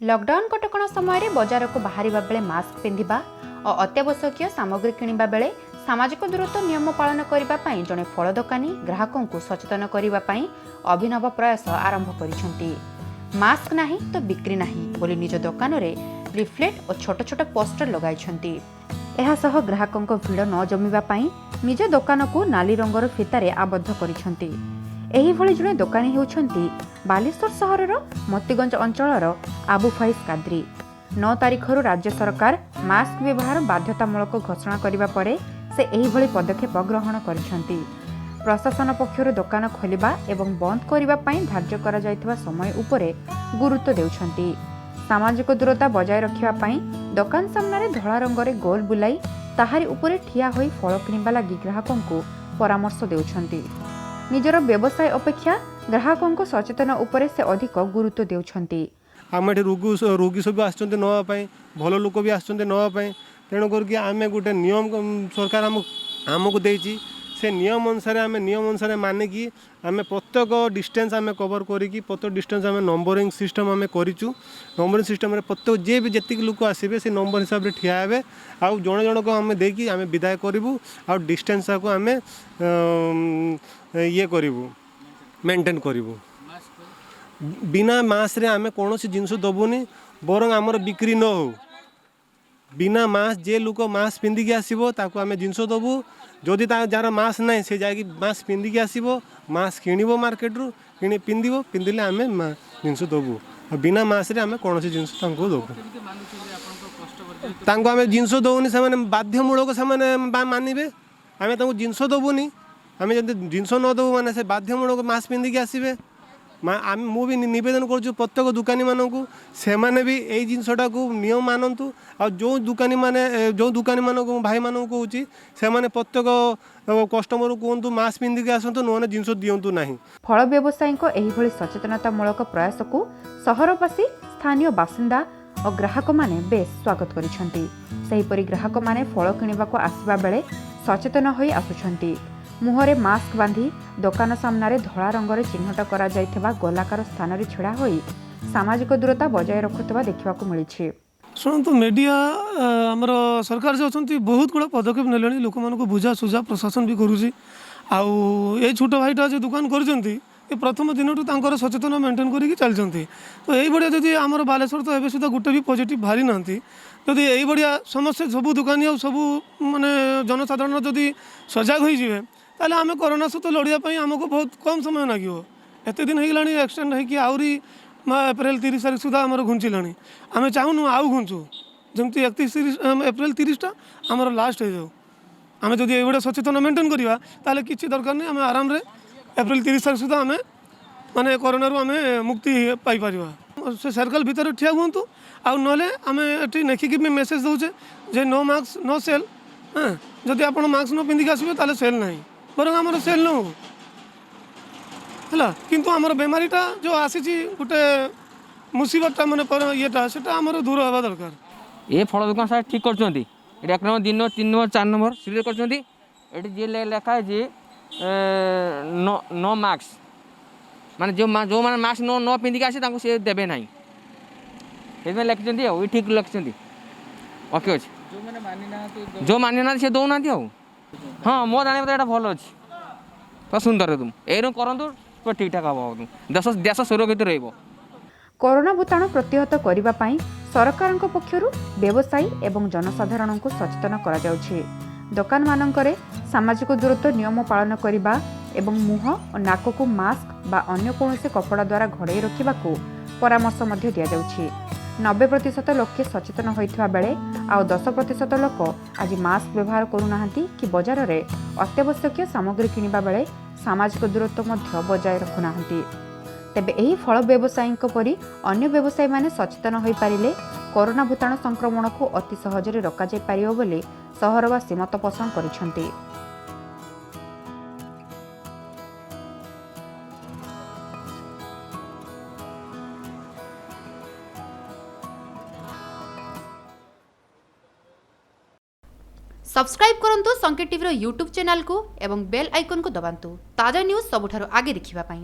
Lockdown କଟକଣା ସମୟରେ ବଜାରକୁ ବାହାରିବା ବେଳେ ମାସ୍କ ପିନ୍ଧିବା ଓ ଅତ୍ୟାବଶ୍ୟକୀୟ ସାମଗ୍ରୀ କିଣିବା ବେଳେ ସାମାଜିକ ଦୂରତ୍ୱ ନିୟମ ପାଳନ କରିବା ପାଇଁ ଜଣେ ଫଳ ଦୋକାନୀ ଗ୍ରାହକଙ୍କୁ ସଚେତନ କରିବା ପାଇଁ ଅଭିନବ ପ୍ରୟାସ ଆରମ୍ଭ କରିଛନ୍ତି। ମାସ୍କ ନାହିଁ ତ ବିକ୍ରି ନାହିଁ ବୋଲି ନିଜ ଦୋକାନରେ ଲିଫଲେଟ୍ ଓ ଛୋଟ ଛୋଟ ପୋଷ୍ଟର ଲଗାଇଛନ୍ତି। ଏହାସହ ଗ୍ରାହକଙ୍କ ଭିଡ଼ ନ ଜମିବା ପାଇଁ ନିଜ ଦୋକାନକୁ ନାଲି ରଙ୍ଗର ଫିତାରେ ଆବଦ୍ଧ କରିଛନ୍ତି। ଏହିଭଳି ଜଣେ ଦୋକାନୀ ହେଉଛନ୍ତି ବାଲେଶ୍ୱର ସହରର ମୋତିଗଞ୍ଜ ଅଞ୍ଚଳର ଆବୁ ଫାଇଜ କାଦ୍ରି। 9 ତାରିଖରୁ ରାଜ୍ୟ ସରକାର ମାସ୍କ ବ୍ୟବହାର ବାଧ୍ୟତାମୂଳକ ଘୋଷଣା କରିବା ପରେ ସେ ଏହିଭଳି ପଦକ୍ଷେପ ଗ୍ରହଣ କରିଛନ୍ତି। ପ୍ରଶାସନ ପକ୍ଷରୁ ଦୋକାନ ଖୋଲିବା ଏବଂ ବନ୍ଦ କରିବା ପାଇଁ ଧାର୍ଯ୍ୟ କରାଯାଇଥିବା ସମୟ ଉପରେ ଗୁରୁତ୍ୱ ଦେଉଛନ୍ତି। ସାମାଜିକ ଦୂରତା ବଜାୟ ରଖିବା ପାଇଁ ଦୋକାନ ସାମ୍ନାରେ ଧଳା ରଙ୍ଗରେ ଗୋଲ ବୁଲାଇ ତାହାରି ଉପରେ ଠିଆ ହୋଇ ଫଳ କିଣିବା ଲାଗି ଗ୍ରାହକଙ୍କୁ ପରାମର୍ଶ ଦେଉଛନ୍ତି। ନିଜର ବ୍ୟବସାୟ ଅପେକ୍ଷା ଗ୍ରାହକଙ୍କ ସଚେତନ ଉପରେ ସେ ଅଧିକ ଗୁରୁତ୍ୱ ଦେଉଛନ୍ତି। ଆମ ଏଠି ରୋଗୀ ସବୁ ଆସୁଛନ୍ତି ନେବା ପାଇଁ, ଭଲ ଲୋକ ବି ଆସୁଛନ୍ତି ନେବା ପାଇଁ। ତେଣୁ କରିକି ଆମେ ଗୋଟେ ନିୟମ ସରକାର ଆମକୁ ଦେଇଛି, ସେ ନିୟମ ଅନୁସାରେ ଆମେ ନିୟମ ଅନୁସାରେ ମାନିକି ଆମେ ପ୍ରତ୍ୟେକ ଡିଷ୍ଟାନ୍ସ ଆମେ କଭର୍ କରିକି, ପ୍ରତ୍ୟେକ ଡିଷ୍ଟାନ୍ସ ଆମେ ନମ୍ବରିଂ ସିଷ୍ଟମ୍ ଆମେ କରିଛୁ। ନମ୍ବରିଂ ସିଷ୍ଟମ୍ରେ ପ୍ରତ୍ୟେକ ଯିଏ ବି ଯେତିକି ଲୋକ ଆସିବେ, ସେ ନମ୍ବର ହିସାବରେ ଠିଆ ହେବେ ଆଉ ଜଣେ ଜଣକୁ ଆମେ ଦେଇକି ଆମେ ବିଦାୟ କରିବୁ ଆଉ ଡିଷ୍ଟାନ୍ସଟାକୁ ଆମେ ଇଏ କରିବୁ, ମେଣ୍ଟେନ୍ କରିବୁ। ବିନା ମାସ୍କରେ ଆମେ କୌଣସି ଜିନିଷ ଦେବୁନି, ବରଂ ଆମର ବିକ୍ରି ନ ହେଉ। ବିନା ମାସ୍କ, ଯେ ଲୋକ ମାସ୍କ ପିନ୍ଧିକି ଆସିବ ତାକୁ ଆମେ ଜିନିଷ ଦେବୁ। ଯଦି ତା ଯାହାର ମାସ୍କ ନାହିଁ, ସେ ଯାଇକି ମାସ୍କ ପିନ୍ଧିକି ଆସିବ, ମାସ୍କ କିଣିବ, ମାର୍କେଟରୁ କିଣି ପିନ୍ଧିବ, ପିନ୍ଧିଲେ ଆମେ ଜିନିଷ ଦେବୁ। ଆଉ ବିନା ମାସ୍କରେ ଆମେ କୌଣସି ଜିନିଷ ତାଙ୍କୁ ଦେବୁ ତାଙ୍କୁ ଆମେ ଜିନିଷ ଦେଉନି। ସେମାନେ ବାଧ୍ୟମୂଳକ ସେମାନେ ମାନିବେ। ଆମେ ତାଙ୍କୁ ଜିନିଷ ଦେବୁନି। ଆମେ ଯଦି ଜିନିଷ ନ ଦେବୁ ମାନେ ସେ ବାଧ୍ୟମୂଳକ ମାସ୍କ ପିନ୍ଧିକି ଆସିବେ। ଆମେ ମୁଁ ବି ନିବେଦନ କରୁଛୁ ପ୍ରତ୍ୟେକ ଦୋକାନୀମାନଙ୍କୁ, ସେମାନେ ବି ଏଇ ଜିନିଷଟାକୁ ନିୟମ ମାନନ୍ତୁ। ଆଉ ଯେଉଁ ଦୋକାନୀମାନେ, ଯେଉଁ ଦୋକାନୀମାନଙ୍କୁ ମୁଁ ଭାଇମାନଙ୍କୁ କହୁଛି, ସେମାନେ ପ୍ରତ୍ୟେକ କଷ୍ଟମରକୁ କୁହନ୍ତୁ ମାସ୍କ ପିନ୍ଧିକି ଆସନ୍ତୁ, ନହେଲେ ଜିନିଷ ଦିଅନ୍ତୁ ନାହିଁ। ଫଳ ବ୍ୟବସାୟୀଙ୍କ ଏହିଭଳି ସଚେତନତାମୂଳକ ପ୍ରୟାସକୁ ସହରବାସୀ, ସ୍ଥାନୀୟ ବାସିନ୍ଦା ଓ ଗ୍ରାହକମାନେ ବେଶ୍ ସ୍ୱାଗତ କରିଛନ୍ତି। ସେହିପରି ଗ୍ରାହକମାନେ ଫଳ କିଣିବାକୁ ଆସିବା ବେଳେ ସଚେତନ ହୋଇ ଆସୁଛନ୍ତି। ମୁହଁରେ ମାସ୍କ ବାନ୍ଧି ଦୋକାନ ସାମ୍ନାରେ ଧଳା ରଙ୍ଗରେ ଚିହ୍ନଟ କରାଯାଇଥିବା ଗୋଲାକାର ସ୍ଥାନରେ ଛିଡ଼ା ହୋଇ ସାମାଜିକ ଦୂରତା ବଜାୟ ରଖୁଥିବା ଦେଖିବାକୁ ମିଳିଛି। ଶୁଣନ୍ତୁ, ମିଡ଼ିଆ, ଆମର ସରକାର ଯେଉଁ ଅଛନ୍ତି, ବହୁତ ଗୁଡ଼ା ପଦକ୍ଷେପ ନେଲେଣି। ଲୋକମାନଙ୍କୁ ବୁଝା ସୁଝା ପ୍ରଶାସନ ବି କରୁଛି। ଆଉ ଏଇ ଛୋଟ ଭାଇଟା ଯେଉଁ ଦୋକାନ କରୁଛନ୍ତି, ଏ ପ୍ରଥମ ଦିନଠୁ ତାଙ୍କର ସଚେତନ ମେଣ୍ଟେନ୍ କରିକି ଚାଲିଛନ୍ତି। ତ ଏଇଭଳିଆ ଯଦି ଆମର ବାଲେଶ୍ୱର ତ ଏବେ ସୁଦ୍ଧା ଗୋଟେ ବି ପଜିଟିଭ୍ ବାହାରି ନାହାନ୍ତି। ଯଦି ଏଇଭଳିଆ ସମସ୍ତେ, ସବୁ ଦୋକାନୀ ଆଉ ସବୁ ମାନେ ଜନସାଧାରଣ ଯଦି ସଜାଗ ହୋଇଯିବେ, ତାହେଲେ ଆମେ କରୋନା ସହିତ ଲଢ଼ିବା ପାଇଁ ଆମକୁ ବହୁତ କମ୍ ସମୟ ଲାଗିବ। ଏତେ ଦିନ ହେଇଗଲାଣି ଏକ୍ସଟେଣ୍ଡ ହେଇକି, ଆହୁରି ଏପ୍ରିଲ 30 ତାରିଖ ସୁଦ୍ଧା ଆମର ଘୁଞ୍ଚିଲାଣି। ଆମେ ଚାହୁଁନୁ ଆଉ ଘୁଞ୍ଚୁ। ଯେମିତି 31 30, ଏପ୍ରିଲ 30ଟା ଆମର ଲାଷ୍ଟ ହେଇଯାଉ। ଆମେ ଯଦି ଏଇଭଳିଆ ସଚେତନ ମେଣ୍ଟେନ୍ କରିବା, ତାହେଲେ କିଛି ଦରକାର ନାହିଁ। ଆମେ ଆରାମରେ ଏପ୍ରିଲ 30 ତାରିଖ ସୁଦ୍ଧା ଆମେ ମାନେ କରୋନାରୁ ଆମେ ମୁକ୍ତି ପାଇପାରିବା। ସେ ସର୍କଲ୍ ଭିତରେ ଠିଆ ହୁଅନ୍ତୁ, ଆଉ ନହେଲେ ଆମେ ଏଠି ଲେଖିକି ବି ମେସେଜ୍ ଦେଉଛେ ଯେ ନୋ ମାସ୍କ ନୋ ସେଲ୍। ହଁ, ଯଦି ଆପଣ ମାସ୍କ ନ ପିନ୍ଧିକି ଆସିବେ, ତାହେଲେ ସେଲ୍ ନାହିଁ। ବରଂ ଆମର ସେଲ୍ ନ ହଉ ହେଲା, କିନ୍ତୁ ଆମର ବେମାରୀଟା ଯେଉଁ ଆସିଛି, ଗୋଟେ ମୁସିବତଟା ମାନେ ଇଏଟା, ସେଟା ଆମର ଦୂର ହେବା ଦରକାର। ଏ ଫଳ ଦୋକାନ ସାର୍ ଠିକ୍ କରିଛନ୍ତି। ଏଠି 1 number, 2 number, 3 number, 4 number serial କରିଛନ୍ତି। ଏଠି ଯିଏ ଲେଖା ହେଇଛି ନୋ ମାସ୍କ, ମାନେ ଯେଉଁମାନେ ମାସ୍କ ନ ନ ପିନ୍ଧିକି ଆସିବେ, ତାଙ୍କୁ ସେ ଦେବେ ନାହିଁ, ସେଥିପାଇଁ ଲେଖିଛନ୍ତି। ଆଉ ଏ ଠିକ୍ ଲେଖିଛନ୍ତି, ଓକେ ଅଛି। ଯେଉଁ ମାନି ନାହାନ୍ତି, ସେ ଦେଉନାହାନ୍ତି। ଆଉ ହଁ, ମୋ ଜାଣିବା ତ ଏଇଟା ଭଲ ଅଛି ତ, ସୁନ୍ଦର ଏକଦମ। ଏଇରୁ କରନ୍ତୁ, ପୁରା ଠିକ୍ ଠାକ୍ ହେବ, ଦେଶ ଦେଶ ସୁରକ୍ଷିତ ରହିବ। କରୋନା ଭୂତାଣୁ ପ୍ରତିହତ କରିବା ପାଇଁ ସରକାରଙ୍କ ପକ୍ଷରୁ ବ୍ୟବସାୟୀ ଏବଂ ଜନସାଧାରଣଙ୍କୁ ସଚେତନ କରାଯାଉଛି। ଦୋକାନମାନଙ୍କରେ ସାମାଜିକ ଦୂରତ୍ୱ ନିୟମ ପାଳନ କରିବା ଏବଂ ମୁହଁ ଓ ନାକକୁ ମାସ୍କ ବା ଅନ୍ୟ କୌଣସି କପଡ଼ା ଦ୍ୱାରା ଘୋଡ଼ାଇ ରଖିବାକୁ ପରାମର୍ଶ ମଧ୍ୟ ଦିଆଯାଉଛି। 90% ଲୋକେ ସଚେତନ ହୋଇଥିବା ବେଳେ ଆଉ 10% ଲୋକ ଆଜି ମାସ୍କ ବ୍ୟବହାର କରୁନାହାନ୍ତି କି ବଜାରରେ ଅତ୍ୟାବଶ୍ୟକୀୟ ସାମଗ୍ରୀ କିଣିବା ବେଳେ ସାମାଜିକ ଦୂରତ୍ୱ ମଧ୍ୟ ବଜାୟ ରଖୁନାହାନ୍ତି। ତେବେ ଏହି ଫଳ ବ୍ୟବସାୟୀଙ୍କ ପରି ଅନ୍ୟ ବ୍ୟବସାୟୀମାନେ ସଚେତନ ହୋଇପାରିଲେ କରୋନା ଭୂତାଣୁ ସଂକ୍ରମଣକୁ ଅତି ସହଜରେ ରୋକାଯାଇପାରିବ ବୋଲି ସହରବାସୀ ମତ ପୋଷଣ କରିଛନ୍ତି। ସବସ୍କ୍ରାଇବ୍ କରନ୍ତୁ ସଂକେତ ଟିଭିର ୟୁଟ୍ୟୁବ୍ ଚ୍ୟାନେଲକୁ ଏବଂ ବେଲ୍ ଆଇକନ୍କୁ ଦବାନ୍ତୁ ତାଜା ନ୍ୟୁଜ୍ ସବୁଠାରୁ ଆଗେ ଦେଖିବା ପାଇଁ।